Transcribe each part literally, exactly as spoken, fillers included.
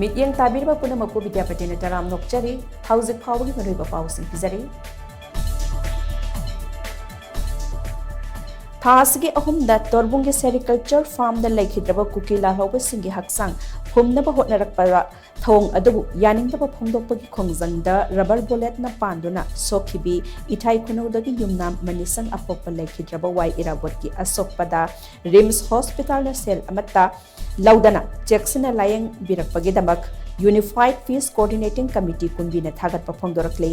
ꯃꯤꯠꯌꯦꯡ ꯇꯥꯕꯤꯔꯤꯕ ꯄꯨꯝꯅꯃꯛꯄꯨ ꯕꯤꯗ꯭ꯌꯥꯄꯇꯤꯅ ꯇꯔꯥꯝ ꯅꯣꯛꯆꯔꯤ꯫ ꯍꯧꯖꯤꯛ ꯐꯥꯎꯕꯒꯤ ꯃꯔꯨꯑꯣꯏꯕ ꯄꯥꯎꯁꯤꯡ ꯄꯤꯖꯔꯤ꯫ ꯊꯥ ꯑꯁꯤꯒꯤ ꯑꯍꯨꯝꯗ ꯇꯣꯔꯕꯨꯡꯒꯤ ꯁꯦꯔꯤꯀꯜꯆꯔ ꯐꯥꯔꯝꯗ ꯂꯩꯈꯤꯗ꯭ꯔꯕ ꯀꯨꯀꯤ ꯂꯥꯜꯍꯧꯕꯁꯤꯡꯒꯤ ꯍꯛꯆꯥꯡ ꯐꯨꯝꯅꯕ ꯍꯣꯠꯅꯔꯛꯄꯗ ꯊꯧꯑꯣꯡ ꯑꯗꯨꯕꯨ ꯌꯥꯅꯤꯡꯗꯕ ꯐꯣꯡꯗꯣꯛꯄꯒꯤ ꯈꯣꯡꯖꯪꯗ ꯔꯕꯔ ꯕꯨꯂꯦꯠꯅ ꯄꯥꯟꯗꯨꯅ ꯁꯣꯛꯈꯤꯕꯤ ꯏꯊꯥꯏ ꯈꯨꯅꯧꯗꯒꯤ ꯌꯨꯝꯅꯥꯝ ꯃꯅꯤꯁꯪ ꯑꯄꯣꯛꯄ ꯂꯩꯈꯤꯗ꯭ꯔꯕ ꯋꯥꯏ ꯏꯔꯥꯕꯣꯠꯀꯤ ꯑꯁꯣꯛꯄꯗ ꯔꯤꯝꯁ ꯍꯣꯁꯄꯤꯇꯥꯜꯅ ꯁꯦꯜ ꯑꯃꯠꯇ ꯂꯧꯗꯅ ꯆꯦꯛꯁꯤꯟꯅ ꯂꯥꯌꯦꯡꯕꯤꯔꯛꯄꯒꯤꯗꯃꯛ ꯌꯨꯅꯤꯐꯥꯏꯗ ꯄꯤꯁ ꯀꯣꯑꯣꯔꯗꯤꯅꯦꯇꯤꯡ ꯀꯃꯤꯇꯤ ꯀꯨꯝꯕꯤꯅ ꯊꯥꯒꯠꯄ ꯐꯣꯡꯗꯣꯔꯛꯂꯤ꯫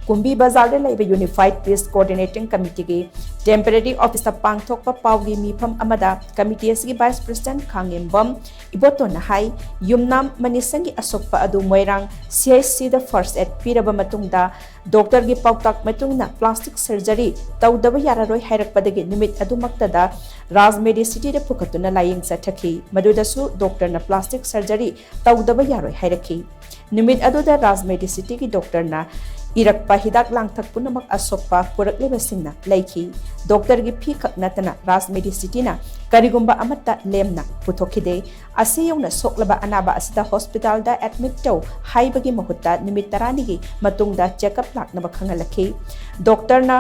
ꯀꯨꯝꯕꯤ ꯕꯖꯥꯔꯗ ꯂꯩꯕ ꯌꯨꯅꯤꯐꯥꯏꯗ ꯄꯤꯁ ꯀꯣꯑꯣꯔꯗꯤꯅꯦꯇꯤꯡ ꯀꯃꯤꯇꯤꯒꯤ ꯇꯦꯝꯄꯔꯦꯔꯤ ꯑꯣꯐꯤꯁꯇ ꯄꯥꯡꯊꯣꯛꯄ ꯄꯥꯎꯒꯤ ꯃꯤꯐꯝ ꯑꯃꯗ ꯀꯃꯤꯇꯤ ꯑꯁꯤꯒꯤ ꯚꯥꯏꯁ ꯄ꯭ꯔꯦꯁꯤꯗꯦꯟꯠ ꯈꯥꯡꯉꯦꯝꯕꯝ ꯏꯕꯣꯇꯣꯟꯅ ꯍꯥꯏ, ꯌꯨꯝꯅꯥꯝ ꯃꯅꯤꯁꯪꯒꯤ ꯑꯁꯣꯛꯄ ꯑꯗꯨ ꯃꯣꯏꯔꯥꯡ ꯁꯤ ꯑꯩꯆ ꯁꯤꯗ ꯐꯥꯔꯁ ꯑꯦꯗ ꯄꯤꯔꯕ ꯃꯇꯨꯡꯗ ꯗꯣꯛꯇꯔꯒꯤ ꯄꯥꯎꯇꯥꯛ ꯃꯇꯨꯡ ꯏꯟꯅ ꯄ꯭ꯂꯥꯁꯇꯤꯛ ꯁꯔꯖꯔꯤ ꯇꯧꯗꯕ ꯌꯥꯔꯔꯣꯏ ꯍꯥꯏꯔꯛꯄꯗꯒꯤ ꯅꯨꯃꯤꯠ ꯑꯗꯨꯃꯛꯇꯗ ꯔꯥꯖ ꯃꯦꯗꯤꯁꯤꯇꯤꯗ ꯄꯨꯈꯠꯇꯨꯅ ꯂꯥꯌꯦꯡ ꯆꯠꯊꯈꯤ꯫ ꯃꯗꯨꯗꯁꯨ ꯗꯣꯛꯇꯔꯅ ꯄ꯭ꯂꯥꯁꯇꯤꯛ ꯁꯔꯖꯔꯤ ꯇꯧꯗꯕ ꯌꯥꯔꯣꯏ ꯍꯥꯏꯔꯛꯈꯤ꯫ ꯅꯨꯃꯤꯠ ꯑꯗꯨꯗ ꯔꯥꯖ ꯃꯦꯗꯤꯁꯤꯇꯤꯒꯤ ꯗꯣꯛꯇꯔꯅ ꯏꯔꯛꯄ ꯍꯤꯗꯥꯛ ꯂꯥꯡꯊꯛ ꯄꯨꯝꯅꯃꯛ ꯑꯁꯣꯛꯄ ꯄꯨꯔꯛꯂꯤꯕꯁꯤꯡꯅ ꯂꯩꯈꯤ꯫ ꯗꯣꯛꯇꯔꯒꯤ ꯐꯤ ꯈꯛ ꯅꯠꯇꯅ ꯔꯥꯖ ꯃꯦꯗꯤꯁꯤꯇꯤꯅ ꯀꯔꯤꯒꯨꯝꯕ ꯑꯃꯠꯇ ꯂꯦꯝꯅ ꯄꯨꯊꯣꯛꯈꯤꯗꯦ꯫ ꯑꯁꯤ ꯌꯧꯅ ꯁꯣꯛꯂꯕ ꯑꯅꯥꯕ ꯑꯁꯤꯗ ꯍꯣꯁꯄꯤꯇꯥꯜꯗ ꯑꯦꯗꯃꯤꯠ ꯇꯧ ꯍꯥꯏꯕꯒꯤ ꯃꯍꯨꯠꯇ ꯅꯨꯃꯤꯠ ꯇꯔꯥꯅꯤꯒꯤ ꯃꯇꯨꯡꯗ ꯆꯦꯛꯑꯞ ꯂꯥꯛꯅꯕ ꯈꯪꯍꯜꯂꯛꯈꯤ꯫ ꯗꯣꯛꯇꯔꯅ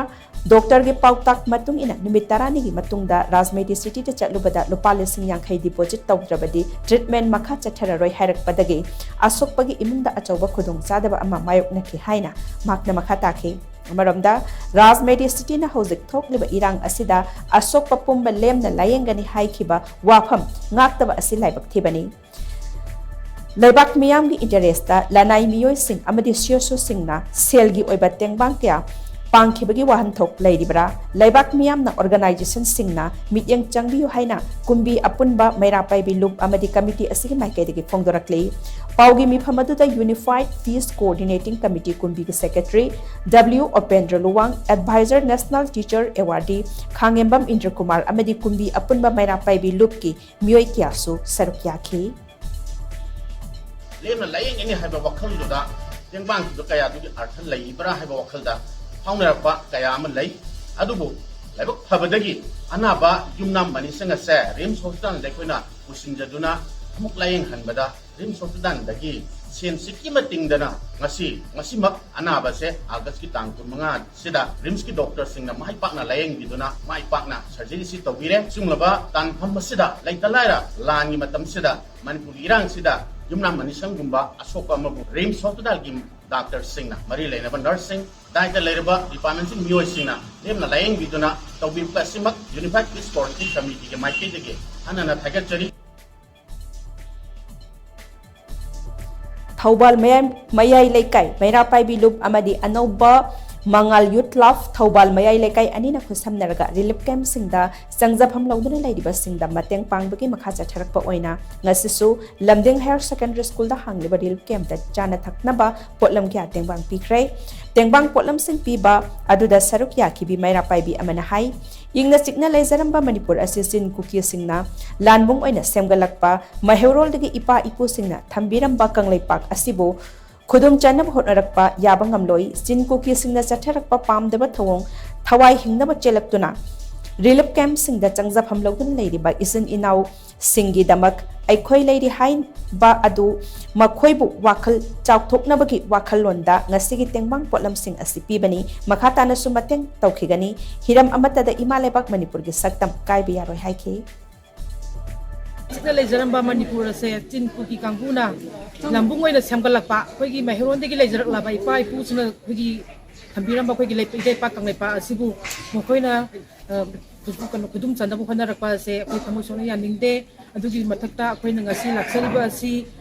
ꯗꯣꯛꯇꯔꯒꯤ ꯄꯥꯎꯇꯥꯛ ꯃꯇꯨꯡ ꯏꯟꯅ ꯅꯨꯃꯤꯠ ꯇꯔꯥꯅꯤꯒꯤ ꯃꯇꯨꯡꯗ ꯔꯥꯖ ꯃꯦꯗꯤꯁꯤꯇꯤꯗ ꯆꯠꯂꯨꯕꯗ ꯂꯨꯄꯥ ꯂꯤꯁꯤꯡ ꯌꯥꯡꯈꯩ ꯗꯤꯄꯣꯖꯤꯠ ꯇꯧꯗ꯭ꯔꯕꯗꯤ ꯇ꯭ꯔꯤꯠꯃꯦꯟ ꯃꯈꯥ ꯆꯠꯊꯔꯔꯣꯏ ꯍꯥꯏꯔꯛꯄꯗꯒꯤ ꯑꯁꯣꯛꯄꯒꯤ ꯏꯃꯨꯡꯗ ꯑꯆꯧꯕ ꯈꯨꯗꯣꯡꯆꯥꯗꯕ ꯑꯃ ꯃꯥꯌꯣꯛꯅꯈꯤ ꯍꯥꯏꯅ ꯃꯍꯥꯛꯅ ꯃꯈꯥ ꯇꯥꯈꯤ꯫ ꯑꯃꯔꯣꯝꯗ, ꯔꯥꯖ ꯃꯦꯗꯤꯁꯤꯇꯤꯅ ꯍꯧꯖꯤꯛ ꯊꯣꯛꯂꯤꯕ ꯏꯔꯥꯡ ꯑꯁꯤꯗ ꯑꯁꯣꯛꯄ ꯄꯨꯝꯕ ꯂꯦꯝꯅ ꯂꯥꯌꯦꯡꯒꯅꯤ ꯍꯥꯏꯈꯤꯕ ꯋꯥꯐꯝ ꯉꯥꯛꯇꯕ ꯑꯁꯤ ꯂꯥꯏꯕꯛ ꯊꯤꯕꯅꯤ꯫ ꯂꯩꯕꯥꯛ ꯃꯤꯌꯥꯝꯒꯤ ꯏꯟꯇꯔꯦꯁꯇ ꯂꯅꯥꯏ ꯃꯤꯑꯣꯏꯁꯤꯡ ꯑꯃꯗꯤ ꯁꯤ ꯑꯦꯁ ꯑꯣꯁꯤꯡꯅ ꯁꯦꯜꯒꯤ ꯑꯣꯏꯕ ꯇꯦꯡꯕꯥꯡ ꯀꯌꯥ ꯄꯥꯡꯈꯤꯕꯒꯤ ꯋꯥꯍꯟꯊꯣꯛ ꯂꯩꯔꯤꯕ꯭ꯔꯥ? ꯂꯩꯕꯥꯛ ꯃꯤꯌꯥꯝꯅ ꯑꯣꯔꯒꯅꯥꯏꯖꯦꯁꯟꯁꯤꯡꯅ ꯃꯤꯠꯌꯦꯡ ꯆꯪꯕꯤꯌꯨ ꯍꯥꯏꯅ ꯀꯨꯝꯕꯤ ꯑꯄꯨꯟꯕ ꯃꯩꯔꯥ ꯄꯥꯏꯕꯤ ꯂꯨꯞ ꯑꯃꯗꯤ ꯀꯃꯤꯇꯤ ꯑꯁꯤꯒꯤ ꯃꯥꯏꯀꯩꯗꯒꯤ ꯐꯣꯡꯗꯣꯔꯛꯂꯤ꯫ ꯄꯥꯎꯒꯤ ꯃꯤꯐꯝ ꯑꯗꯨꯗ ꯌꯨꯅꯤꯐꯥꯏꯗ ꯄꯤꯁ ꯀꯣꯑꯣꯔꯗꯤꯅꯦꯇꯤꯡ ꯀꯃꯤꯇꯤ ꯀꯨꯝꯕꯤꯒꯤ secretary W Upendra Luwang, advisor national teacher awardee Khangembam Indrakumar ꯑꯃꯗꯤ ꯀꯨꯝꯕꯤ ꯑꯄꯨꯟꯕ ꯃꯩꯔꯥ ꯄꯥꯏꯕꯤ ꯂꯨꯞꯀꯤ ꯃꯤꯑꯣꯏ ꯀꯌꯥꯁꯨ ꯁꯔꯨꯛ ꯌꯥꯈꯤ꯫ ꯂꯦꯝꯅ ꯂꯥꯌꯦꯡꯒꯅꯤ ꯍꯥꯏꯕ ꯋꯥꯈꯜꯗꯨꯗ ꯇꯦꯡꯕꯥꯡꯈꯤꯕ ꯀꯌꯥꯗꯨꯒꯤ ꯑꯔꯊ ꯂꯩꯕ꯭ꯔꯥ ꯍꯥꯏꯕ ꯋꯥꯈꯜꯗ ꯐꯥꯎꯅꯔꯛꯄ ꯀꯌꯥ ꯑꯃ ꯂꯩ꯫ ꯑꯗꯨꯕꯨ ꯂꯥꯏꯕꯛ ꯐꯕꯗꯒꯤ ꯑꯅꯥꯕ ꯌꯨꯝꯅꯥꯝ ꯃꯅꯤꯁꯪ ꯑꯁꯦ ꯔꯤꯝꯁ ꯍꯣꯁꯄꯤꯇꯥꯜꯗ ꯑꯩꯈꯣꯏꯅ ꯄꯨꯁꯤꯟꯖꯗꯨꯅ ꯑꯃꯨꯛ ꯂꯥꯌꯦꯡꯍꯟꯕꯗ ꯔꯤꯝꯁ ꯍꯣꯁꯄꯤꯇꯥꯜꯗꯒꯤ ꯁꯦꯟ ꯁꯤꯀꯤꯃ ꯇꯤꯡꯗꯅ ꯉꯁꯤ, ꯉꯁꯤꯃꯛ ꯑꯅꯥꯕꯁꯦ ꯑꯥꯒꯁꯀꯤ ꯇꯥꯡ ꯀꯨꯟꯃꯉꯥꯁꯤꯗ ꯔꯤꯝꯁꯀꯤ ꯗꯣꯛꯇꯔꯁꯤꯡꯅ ꯃꯥꯏ ꯄꯥꯛꯅ ꯂꯥꯌꯦꯡꯕꯤꯗꯨꯅ ꯃꯥꯏ ꯄꯥꯛꯅ ꯁꯔꯖꯔꯤꯁꯤ ꯇꯧꯕꯤꯔꯦ꯫ ꯁꯤꯒꯨꯝꯂꯕ ꯇꯥꯟꯐꯝ ꯑꯁꯤꯗ ꯂꯩꯇ ꯂꯥꯏꯔ ꯂꯥꯟꯒꯤ ꯃꯇꯝꯁꯤꯗ ꯃꯅꯤꯄꯨꯔꯒꯤ ꯏꯔꯥꯡꯁꯤꯗ ꯌꯨꯝꯅꯥꯝ ꯑꯅꯤꯁꯪꯒꯨꯝꯕ ꯑꯁꯣꯛꯄ ꯑꯃꯕꯨ ꯔꯤꯝꯁ ꯍꯣꯁꯄꯤꯇꯥꯜꯒꯤ ꯗꯥꯛꯇꯔꯁꯤꯡꯅ, ꯃꯔꯤ ꯂꯩꯅꯕ ꯅꯔꯁꯁꯤꯡ, ꯗꯥꯏꯇ ꯂꯩꯔꯕ ꯗꯤꯄꯥꯔꯠꯃꯦꯟꯁꯤꯡ ꯃꯤꯑꯣꯏꯁꯤꯡꯅ ꯂꯦꯝꯅ ꯂꯥꯌꯦꯡꯕꯤꯗꯨꯅ ꯇꯧꯕꯤꯕ ꯑꯁꯤꯃꯛ Unified Peace Quarantine Committeeꯒꯤ ꯃꯥꯏꯀꯩꯗꯒꯤ ꯍꯟꯅ ꯍꯟꯅ ꯊꯥꯒꯠꯆꯔꯤ꯫ ꯊꯧꯕꯥꯜ ꯃꯌꯥꯏ, ꯃꯌꯥꯏ ꯂꯩꯀꯥꯏ ꯃꯩꯔꯥ ꯄꯥꯏꯕꯤ ꯂꯨꯞ ꯑꯃꯗꯤ ꯑꯅꯧꯕ ꯃꯉꯥꯜ ꯌꯨꯠ ꯀ꯭ꯂꯕ ꯊꯧꯕꯥꯜ ꯃꯌꯥꯏ ꯂꯩꯀꯥꯏ ꯑꯅꯤꯅ ꯈꯨꯠꯁꯝꯅꯔꯒ ꯔꯤꯂꯤꯐ ꯀꯦꯝꯞꯁꯤꯡꯗ ꯆꯪꯖꯐꯝ ꯂꯧꯗꯨꯅ ꯂꯩꯔꯤꯕꯁꯤꯡꯗ ꯃꯇꯦꯡ ꯄꯥꯡꯕꯒꯤ ꯃꯈꯥ ꯆꯠꯊꯔꯛꯄ ꯑꯣꯏꯅ ꯉꯁꯤꯁꯨ ꯂꯝꯗꯤꯡ ꯍꯥꯌꯔ ꯁꯦꯀꯦꯟꯗꯔꯤ ꯁ꯭ꯀꯨꯜꯗ ꯍꯥꯡꯂꯤꯕ ꯔꯤꯂꯤꯐ ꯀꯦꯝꯞꯇ ꯆꯥꯅ ꯊꯛꯅꯕ ꯄꯣꯠꯂꯝ ꯀꯌꯥ ꯇꯦꯡꯕꯥꯡ ꯄꯤꯈ꯭ꯔꯦ꯫ ꯇꯦꯡꯕꯥꯡ ꯄꯣꯠꯂꯝꯁꯤꯡ ꯄꯤꯕ ꯑꯗꯨꯗ ꯁꯔꯨꯛ ꯌꯥꯈꯤꯕꯤ ꯃꯩꯔꯥ ꯄꯥꯏꯕꯤ ꯑꯃꯅ ꯍꯥꯏ, ꯏꯪꯅ ꯆꯤꯛꯅ ꯂꯩꯖꯔꯝꯕ ꯃꯅꯤꯄꯨꯔ ꯑꯁꯤ ꯆꯤꯟ ꯀꯨꯀꯤꯁꯤꯡꯅ ꯂꯥꯟꯕꯨꯡ ꯑꯣꯏꯅ ꯁꯦꯝꯒꯠꯂꯛꯄ ꯃꯩꯍꯧꯔꯣꯜꯗꯒꯤ ꯏꯄꯥ ꯏꯄꯨꯁꯤꯡꯅ ꯊꯝꯕꯤꯔꯝꯕ ꯀꯪꯂꯩꯄꯥꯛ ꯑꯁꯤꯕꯨ ꯈꯨꯗꯨꯝ ꯆꯟꯅꯕ ꯍꯣꯠꯅꯔꯛꯄ ꯌꯥꯕ ꯉꯝꯂꯣꯏ꯫ ꯆꯤꯟ ꯀꯨꯀꯤꯁꯤꯡꯅ ꯆꯠꯊꯔꯛꯄ ꯄꯥꯝꯗꯕ ꯊꯧꯑꯣꯡ ꯊꯋꯥꯏ ꯍꯤꯡꯅꯕ ꯆꯦꯜꯂꯛꯇꯨꯅ ꯔꯤꯂꯤꯐ ꯀꯦꯝꯞꯁꯤꯡꯗ ꯆꯪꯖꯐꯝ ꯂꯧꯗꯨꯅ ꯂꯩꯔꯤꯕ ꯏꯆꯤꯟ ꯏꯅꯥꯎꯁꯤꯡꯒꯤꯗꯃꯛ ꯑꯩꯈꯣꯏ ꯂꯩꯔꯤ ꯍꯥꯏꯕ ꯑꯗꯨ ꯃꯈꯣꯏꯕꯨ ꯋꯥꯈꯜ ꯆꯥꯎꯊꯣꯛꯅꯕꯒꯤ ꯋꯥꯈꯜꯂꯣꯟꯗ ꯉꯁꯤꯒꯤ ꯇꯦꯡꯕꯥꯡ ꯄꯣꯠꯂꯝꯁꯤꯡ ꯑꯁꯤ ꯄꯤꯕꯅꯤ꯫ ꯃꯈꯥ ꯇꯥꯅꯁꯨ ꯃꯇꯦꯡ ꯇꯧꯈꯤꯒꯅꯤ꯫ ꯍꯤꯔꯝ ꯑꯃꯠꯇꯗ ꯏꯃꯥ ꯂꯩꯕꯥꯛ ꯃꯅꯤꯄꯨꯔꯒꯤ ꯁꯛꯇꯝ ꯀꯥꯏꯕ ꯌꯥꯔꯣꯏ ꯍꯥꯏꯈꯤ꯫ ꯆꯤꯛꯅ ꯂꯩꯖꯔꯝꯕ ꯃꯅꯤꯄꯨꯔ ꯑꯁꯦ ꯆꯤꯟ ꯀꯨꯀꯤ ꯀꯥꯡꯕꯨꯅ ꯂꯝꯕꯨꯡ ꯑꯣꯏꯅ ꯁꯦꯝꯒꯠꯂꯛꯄ, ꯑꯩꯈꯣꯏꯒꯤ ꯃꯩꯍꯧꯔꯣꯟꯗꯒꯤ ꯂꯩꯖꯔꯛꯂꯕ ꯏꯄꯥ ꯏꯄꯨꯁꯤꯡꯅ ꯑꯩꯈꯣꯏꯒꯤ ꯊꯝꯕꯤꯔꯝꯕ ꯑꯩꯈꯣꯏꯒꯤ ꯂꯩꯄꯥꯛ, ꯏꯄꯥ ꯀꯪꯂꯩꯄꯥꯛ ꯑꯁꯤꯕꯨ ꯃꯈꯣꯏꯅ, ꯑ, ꯈꯨ-, ꯀꯩꯅꯣ, ꯈꯨꯗꯨꯝ ꯆꯟꯅꯕ ꯍꯣꯠꯅꯔꯛꯄ ꯑꯁꯦ ꯑꯩꯈꯣꯏ ꯊꯃꯣꯏ ꯁꯣꯛꯅ ꯌꯥꯅꯤꯡꯗꯦ꯫ ꯑꯗꯨꯒꯤ ꯃꯊꯛꯇ ꯑꯩꯈꯣꯏꯅ ꯉꯁꯤ ꯂꯥꯛꯆꯔꯤꯕ ꯑꯁꯤ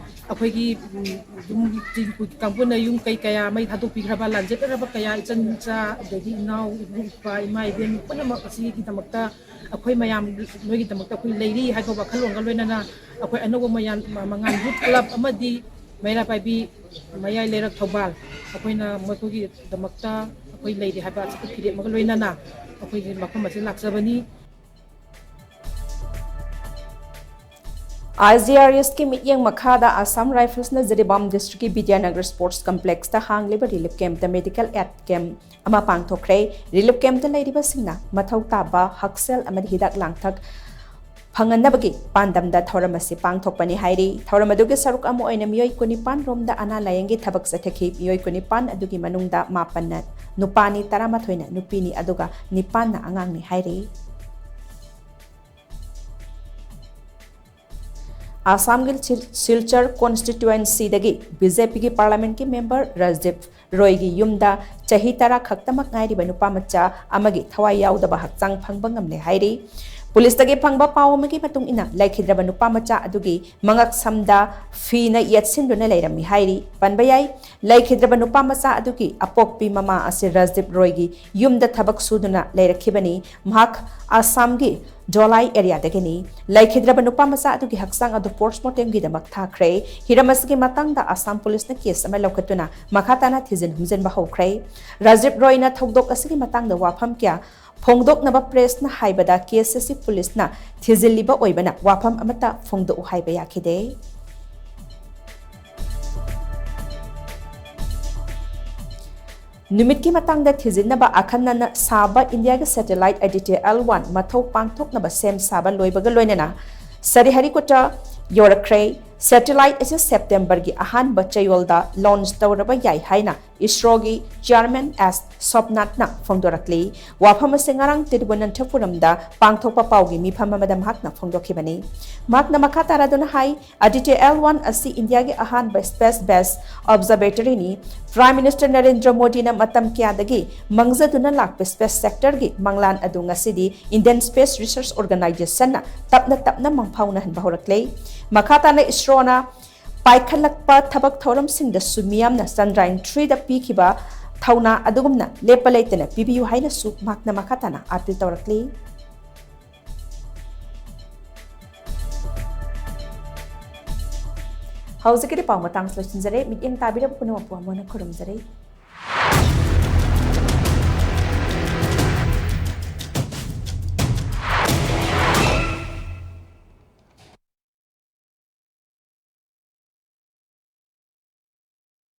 ꯑꯩꯈꯣꯏꯒꯤ, ꯎꯝ, ꯌꯨꯝ, ꯆꯤꯟ ꯀꯨꯀꯤ ꯀꯥꯡꯕꯨꯅ ꯌꯨꯝ ꯀꯩ ꯀꯌꯥ ꯃꯩ ꯊꯥꯗꯣꯛꯄꯤꯈ꯭ꯔꯕ, ꯂꯥꯟꯖꯦꯠꯅꯔꯕ ꯀꯌꯥ, ꯏꯆꯟ ꯏꯆꯥ, ꯑꯗꯒꯤ ꯏꯅꯥꯎ, ꯏꯕꯨꯡ, ꯏꯄꯥ, ꯏꯃꯥ, ꯏꯕꯦꯟ ꯄꯨꯝꯅꯃꯛ ꯑꯁꯤꯒꯤꯗꯃꯛꯇ ꯑꯩꯈꯣꯏ ꯃꯌꯥꯝ ꯅꯣꯏꯒꯤꯗꯃꯛꯇ ꯑꯩꯈꯣꯏ ꯂꯩꯔꯤ ꯍꯥꯏꯕ ꯋꯥꯈꯜꯂꯣꯟꯒ ꯂꯣꯏꯅꯅ ꯑꯩꯈꯣꯏ ꯑꯅꯧꯕ ꯃꯌꯥꯝ, ꯃꯉꯥꯜ ꯌꯨꯠ ꯀ꯭ꯂꯕ ꯑꯃꯗꯤ ꯃꯩꯔꯥ ꯄꯥꯏꯕꯤ ꯃꯌꯥꯏ ꯂꯩꯔꯛ ꯊꯧꯕꯥꯜ, ꯑꯩꯈꯣꯏꯅ ꯃꯈꯣꯏꯒꯤꯗꯃꯛꯇ ꯑꯩꯈꯣꯏ ꯂꯩꯔꯤ ꯍꯥꯏꯕ ꯑꯁꯤ ꯐꯤꯔꯦꯞ ꯑꯃꯒ ꯂꯣꯏꯅꯅ ꯑꯩꯈꯣꯏꯒꯤ ꯃꯐꯝ ꯑꯁꯤꯗ ꯂꯥꯛꯆꯕꯅꯤ꯫ ꯑꯥꯏ ꯖꯤ ꯑꯥꯔ ꯑꯦꯁꯀꯤ ꯃꯤꯠꯌꯦꯡ ꯃꯈꯥꯗ ꯑꯁꯥꯝ ꯔꯥꯏꯐꯜꯁꯅ ꯖꯤꯔꯤꯕꯥꯝ ꯗꯤꯁꯇ꯭ꯔꯤꯛꯀꯤ ꯕꯤꯗ꯭ꯌꯥꯅꯒꯔ ꯁ꯭ꯄꯣꯔꯠꯁ ꯀꯝꯄ꯭ꯂꯦꯛꯁꯇ ꯍꯥꯡꯂꯤꯕ ꯔꯤꯂꯤꯐ ꯀꯦꯝꯞꯇ ꯃꯦꯗꯤꯀꯦꯜ ꯑꯦꯗ ꯀꯦꯝꯞ ꯑꯃ ꯄꯥꯡꯊꯣꯛꯈ꯭ꯔꯦ꯫ ꯔꯤꯂꯤꯐ ꯀꯦꯝꯞꯇ ꯂꯩꯔꯤꯕꯁꯤꯡꯅ ꯃꯊꯧ ꯇꯥꯕ ꯍꯛꯁꯦꯜ ꯑꯃꯗꯤ ꯍꯤꯗꯥꯛ ꯂꯥꯡꯊꯛ ꯐꯪꯍꯟꯅꯕꯒꯤ ꯄꯥꯟꯗꯝꯗ ꯊꯧꯔꯝ ꯑꯁꯤ ꯄꯥꯡꯊꯣꯛꯄꯅꯤ ꯍꯥꯏꯔꯤ꯫ ꯊꯧꯔꯝ ꯑꯗꯨꯒꯤ ꯁꯔꯨꯛ ꯑꯃ ꯑꯣꯏꯅ ꯃꯤꯑꯣꯏ ꯀꯨꯟꯅꯤꯄꯥꯟ ꯔꯣꯝꯗ ꯑꯅꯥ ꯂꯥꯌꯦꯡꯒꯤ ꯊꯕꯛ ꯆꯠꯊꯈꯤ꯫ ꯃꯤꯑꯣꯏ ꯀꯨꯟꯅꯤꯄꯥꯟ ꯑꯗꯨꯒꯤ ꯃꯅꯨꯡꯗ ꯃꯥꯄꯟꯅ ꯅꯨꯄꯥꯅꯤ, ꯇꯔꯥꯃꯥꯊꯣꯏꯅ ꯅꯨꯄꯤꯅꯤ, ꯑꯗꯨꯒ ꯅꯤꯄꯥꯟꯅ ꯑꯉꯥꯡꯅꯤ ꯍꯥꯏꯔꯤ꯫ ꯑꯁꯥꯝꯒꯤ ꯁꯤꯜ-, ꯁꯤꯜꯆꯔ constituencyꯗꯒꯤ BJPꯒꯤ parliamentꯀꯤ member ꯔꯥꯖꯗꯤꯞ ꯔꯣꯏꯒꯤ ꯌꯨꯝꯗ ꯆꯍꯤ ꯇꯔꯥ ꯈꯛꯇꯃꯛ ꯉꯥꯏꯔꯤꯕ ꯅꯨꯄꯥ ꯃꯆꯥ ꯑꯃꯒꯤ ꯊꯋꯥꯏ ꯌꯥꯎꯗꯕ ꯍꯛꯆꯥꯡ ꯐꯪꯕ ꯉꯝꯂꯦ ꯍꯥꯏꯔꯤ꯫ ꯄꯨꯂꯤꯁꯇꯒꯤ ꯐꯪꯕ ꯄꯥꯎ ꯑꯃꯒꯤ ꯃꯇꯨꯡ ꯏꯟꯅ, ꯂꯩꯈꯤꯗ꯭ꯔꯕ ꯅꯨꯄꯥ ꯃꯆꯥ ꯑꯗꯨꯒꯤ ꯃꯉꯛ ꯁꯝꯗ ꯐꯤꯅ ꯌꯦꯠꯁꯤꯟꯗꯨꯅ ꯂꯩꯔꯝꯃꯤ ꯍꯥꯏꯔꯤ꯫ ꯄꯟꯕ ꯌꯥꯏ, ꯂꯩꯈꯤꯗ꯭ꯔꯕ ꯅꯨꯄꯥ ꯃꯆꯥ ꯑꯗꯨꯒꯤ ꯑꯄꯣꯛꯄꯤ ꯃꯃꯥ ꯑꯁꯤ ꯔꯥꯖꯗꯤꯞ ꯔꯣꯏꯒꯤ ꯌꯨꯝꯗ ꯊꯕꯛ ꯁꯨꯗꯨꯅ ꯂꯩꯔꯛꯈꯤꯕꯅꯤ꯫ ꯃꯍꯥꯛ ꯑꯁꯥꯝꯒꯤ ꯙꯣꯂꯥꯏ areaꯗꯒꯤꯅꯤ꯫ ꯂꯩꯈꯤꯗ꯭ꯔꯕ ꯅꯨꯄꯥ ꯃꯆꯥ ꯑꯗꯨꯒꯤ ꯍꯛꯆꯥꯡ ꯑꯗꯨ postmortemꯒꯤꯗꯃꯛ ꯊꯥꯈ꯭ꯔꯦ꯫ ꯍꯤꯔꯝ ꯑꯁꯤꯒꯤ ꯃꯇꯥꯡꯗ ꯑꯁꯥꯝ ꯄꯨꯂꯤꯁꯅ case ꯑꯃ ꯂꯧꯈꯠꯇꯨꯅ ꯃꯈꯥ ꯇꯥꯅ ꯊꯤꯖꯤꯟ ꯍꯨꯝꯖꯤꯟꯕ ꯍꯧꯈ꯭ꯔꯦ꯫ ꯔꯥꯖꯤꯕ ꯔꯣꯏꯅ ꯊꯧꯗꯣꯛ ꯑꯁꯤꯒꯤ ꯃꯇꯥꯡꯗ ꯋꯥꯐꯝ ꯀꯌꯥ ꯐꯣꯡꯗꯣꯛꯅꯕ pressꯅ ꯍꯥꯏꯕꯗ, case ꯑꯁꯤ ꯄꯨꯂꯤꯁꯅ ꯊꯤꯖꯤꯜꯂꯤꯕ ꯑꯣꯏꯕꯅ ꯋꯥꯐꯝ ꯑꯃꯠꯇ ꯐꯣꯡꯗꯣꯛꯎ ꯍꯥꯏꯕ ꯌꯥꯈꯤꯗꯦ꯫ ꯅꯨꯃꯤꯠꯀꯤ ꯃꯇꯥꯡꯗ ꯊꯤꯖꯤꯟꯅꯕ ꯑꯈꯟꯅꯅ ꯁꯥꯕ ꯏꯟꯗꯤꯌꯥꯒꯤ satellite Aditya L one ꯃꯊꯧ ꯄꯥꯡꯊꯣꯛꯅꯕ ꯁꯦꯝ ꯁꯥꯕ ꯂꯣꯏꯕꯒ ꯂꯣꯏꯅꯅ ꯁ꯭ꯔꯤꯍꯔꯤꯀꯣꯇꯥ ꯌꯧꯔꯛꯈ꯭ꯔꯦ꯫ Satellite ꯑꯁꯤ Septemberꯒꯤ ꯑꯍꯥꯟꯕ ꯆꯌꯣꯜꯗ launch ꯇꯧꯔꯕ ꯌꯥꯏ ꯍꯥꯏꯅ ISROꯒꯤ chairman S ꯁꯣꯝꯅꯥꯊꯅ ꯐꯣꯡꯗꯣꯔꯛꯂꯤ꯫ ꯋꯥꯐꯝ ꯑꯁꯤ ꯉꯔꯥꯡ ꯇꯤꯔꯨꯕꯅꯟꯊꯄꯨꯔꯝꯗ ꯄꯥꯡꯊꯣꯛꯄ ꯄꯥꯎꯒꯤ ꯃꯤꯐꯝ ꯑꯃꯗ ꯃꯍꯥꯛꯅ ꯐꯣꯡꯗꯣꯛꯈꯤꯕꯅꯤ꯫ ꯃꯍꯥꯛꯅ ꯃꯈꯥ ꯇꯥꯔꯗꯨꯅ ꯍꯥꯏ, Aditya L one ꯑꯁꯤ ꯏꯟꯗꯤꯌꯥꯒꯤ ꯑꯍꯥꯟꯕ space based observatoryꯅꯤ꯫ Prime Minister Narendra ꯃꯣꯗꯤꯅ ꯃꯇꯝ ꯀꯌꯥꯗꯒꯤ ꯃꯪꯖꯗꯨꯅ ꯂꯥꯛꯄ space sectorꯒꯤ ꯃꯪꯂꯥꯟ ꯑꯗꯨ ꯉꯁꯤꯗꯤ Indian Space Research Organizationꯅ ꯇꯞꯅ ꯇꯞꯅ ꯃꯪꯐꯥꯎꯅꯍꯟꯕ ꯍꯧꯔꯛꯂꯦ꯫ ꯃꯈꯥ ꯇꯥꯅ ISROꯅ ꯄꯥꯏꯈꯠꯂꯛꯄ ꯊꯕꯛ ꯊꯧꯔꯝꯁꯤꯡꯗꯁꯨ ꯃꯤꯌꯥꯝꯅ Chandrayaan threeꯗ ꯄꯤꯈꯤꯕ ꯊꯧꯅꯥ ꯑꯗꯨꯒꯨꯝꯅ ꯂꯦꯞꯄ ꯂꯩꯇꯅ ꯄꯤꯕꯤꯌꯨ ꯍꯥꯏꯅꯁꯨ ꯃꯍꯥꯛꯅ ꯃꯈꯥ ꯇꯥꯅ appeal ꯇꯧꯔꯛꯂꯤ꯫ ꯍꯧꯖꯤꯛꯀꯤꯗꯤ ꯄꯥꯎ ꯃꯇꯥꯡꯁꯤ ꯂꯣꯏꯁꯤꯟꯖꯔꯦ꯫ ꯃꯤꯠꯌꯦꯡ ꯇꯥꯕꯤꯔꯕ ꯄꯨꯝꯅꯃꯛꯄꯨ ꯑꯃꯨꯛ ꯍꯟꯅ ꯈꯨꯔꯨꯝꯖꯔꯤ꯫